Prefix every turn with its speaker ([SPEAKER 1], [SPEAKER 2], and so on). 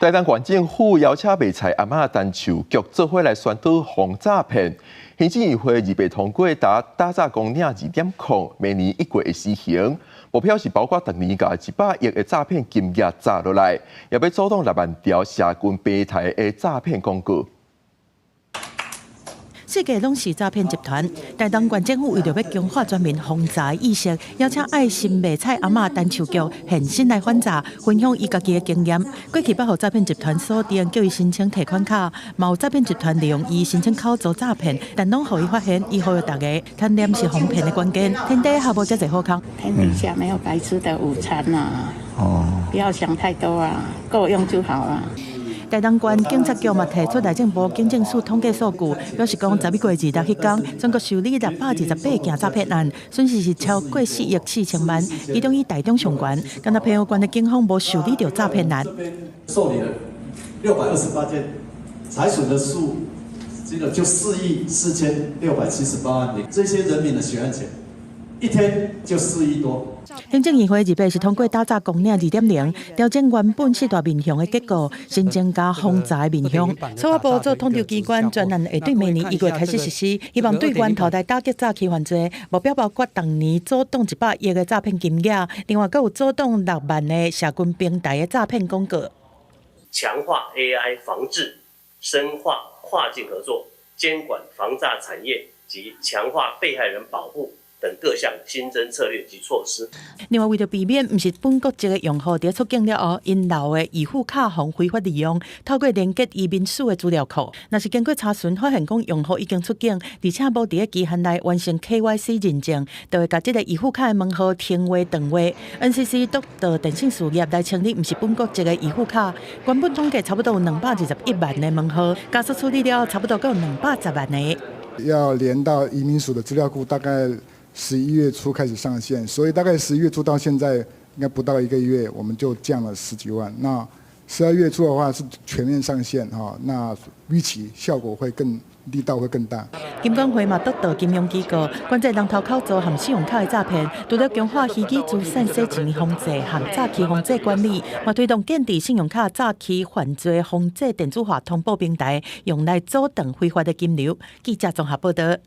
[SPEAKER 1] 台東縣政府邀請賣菜阿嬤陳樹菊做伙來宣導防詐騙。行政院會二八通過打詐公領2.0，明年1月會施行。目標是包括逐年共100億的詐騙金額詐落來，也欲阻擋6萬條社群平台的詐騙廣告。
[SPEAKER 2] 世界攏是詐騙集團。台東縣政府為著欲強化全民防詐意識，邀請愛心賣菜阿嬤陳樹菊現身來反詐，分享伊家己的經驗。過去捌予詐騙集團鎖定，叫伊申請提款卡，嘛有詐騙集團利用伊申請口座詐騙，但攏予伊發現，伊呼籲大家貪念是防騙的關鍵。天底下無遮濟好康。
[SPEAKER 3] 天底下沒有白吃的午餐啊！哦，不要想太多啊，夠用就好了。
[SPEAKER 2] 台東縣警察局嘛提出內政部警政署統計數據，表示講11月26彼工，全國受理628件詐騙案，損失是超過4億4千萬，其中以台中上懸，敢若澎湖縣的警方無受理著詐騙案。
[SPEAKER 4] 受理了628件，財損的數，這個就4億4678萬元，這些人民的血汗錢，一天就4億多。
[SPEAKER 2] 行政院會二八是通過打詐公領2.0，調整原本四大面向的結構，新增加防詐的面向。司法部做統籌機關，專案會對明年1月開始實施，希望對源頭來打擊詐欺犯罪，目標包括逐年阻擋100億的詐騙金額，另外閣有阻擋6萬个社群平台的詐騙廣告。
[SPEAKER 5] 強化 AI 防治，深化跨境合作，監管防詐產業及強化被害人保護等各項新增策略及措施。
[SPEAKER 2] 另外，為著避免毋是本國籍的用戶佇出境了後，𪜶留的預付卡予非法利用，透過連結移民署的資料庫，若是經過查詢發現講用戶已經出境，而且無佇期限內完成 KYC 認證，就會共這个預付卡的門號停話斷話。NCC 督導電信事業來清理毋是本國籍的預付卡，原本統計差不多有221萬的門號，加速處理了後，差不多閣有210萬个。
[SPEAKER 6] 要連到移民署的資料庫，大概11月初開始上線，所以大概11月初到現在應該不到一個月，我們就降了十幾萬。那12月初的話是全面上線哈，那預期效果會更力道會更大。
[SPEAKER 2] 金管會嘛督導金融機構管制人頭口座和信用卡的詐騙，除了強化虛擬資產洗錢防制和詐欺防制管理，嘛推動建置信用卡詐欺犯罪防制電子化通報平台，用來阻斷非法的金流。記者綜合報導。